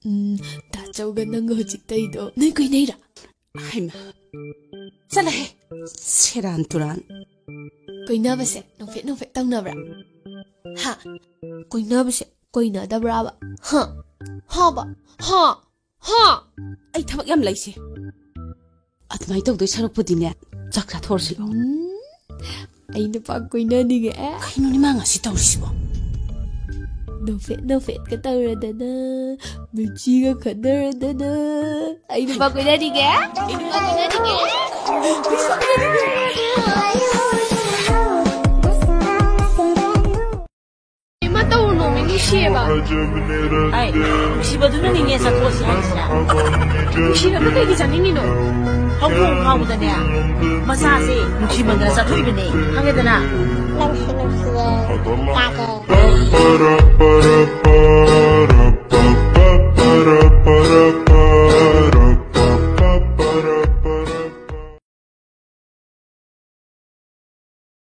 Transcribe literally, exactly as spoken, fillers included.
ꯎꯝ, ꯇꯥꯆꯧꯒ ꯅꯪꯒ ꯍꯧꯖꯤꯛ ꯇꯧꯔꯤꯗꯣ ꯅꯣꯏ ꯀꯣꯏꯅꯩꯔꯥ? ꯍꯩꯃꯥ, ꯆꯠꯂꯍꯦ, ꯁꯦꯔꯥꯟ ꯇꯨꯔꯥꯟ꯫ ꯀꯣꯏꯅꯕꯁꯦ ꯅꯣꯛꯐꯦꯠ ꯅꯣꯛꯐꯦꯠ ꯇꯧꯅꯕ꯭ꯔꯥ? ꯍꯥ? ꯀꯣꯏꯅꯕꯁꯦ ꯀꯣꯏꯅꯗꯕ꯭ꯔꯥꯕ? ꯍꯥ? ꯍꯥꯕ? ꯍꯥ? ꯍꯥ? ꯑꯩ ꯊꯕꯛ ꯌꯥꯝ ꯂꯩꯁꯦ꯫ ꯑꯗꯨꯃꯥꯏꯅ ꯇꯧꯗꯣꯏ ꯁꯔꯨꯛꯄꯨꯗꯤꯅꯦ, ꯆꯥꯛ ꯆꯥꯊꯣꯛꯑꯁꯤ ꯂꯥꯛꯑꯣ꯫ ꯎꯝ, ꯑꯩ ꯅꯨꯄꯥ ꯀꯣꯏꯅꯅꯤꯡꯉꯦ꯫ ꯀꯩꯅꯣꯅꯦ ꯃꯥ ꯉꯁꯤ ꯇꯧꯔꯤꯁꯤꯕꯣ? ꯅꯣꯛꯐꯦꯠ ꯅꯣꯛꯐꯦꯠꯀ ꯇꯧꯔꯗꯅ, ꯃꯤꯆꯤꯒ ꯈꯠꯅꯔꯗꯅ꯫ ꯑꯩ ꯅꯨꯄꯥ ꯀꯣꯏꯅꯅꯤꯡꯉꯦ꯫ ꯑꯩ ꯅꯨꯄꯥ ꯀꯣꯏꯅꯅꯤꯡꯉꯦ꯫ ꯏꯃꯥ, ꯇꯧꯔꯨꯅꯣ, ꯃꯤ ꯅꯨꯡꯁꯤꯌꯦꯕ꯫ ꯑꯩ ꯅꯨꯡꯁꯤꯕꯗꯨꯅꯅꯤꯅꯦ ꯆꯠꯊꯣꯛꯑꯁꯤ ꯍꯥꯏꯁꯦ꯫ ꯅꯨꯡꯁꯤꯔꯒ ꯀꯩꯒꯤ ꯆꯠꯅꯤꯡꯉꯤꯅꯣ? ꯍꯧꯗꯣꯡ ꯐꯥꯎꯕꯗꯅꯦ ꯃꯆꯥꯁꯦ ꯅꯨꯡꯁꯤꯃꯟꯗꯅ ꯆꯠꯊꯣꯛꯏꯕꯅꯦ, ꯈꯪꯉꯦꯗꯅ? ꯅꯪꯁꯨ ꯅꯨꯡꯁꯤꯌꯦ꯫ ꯇꯥꯒꯦ꯫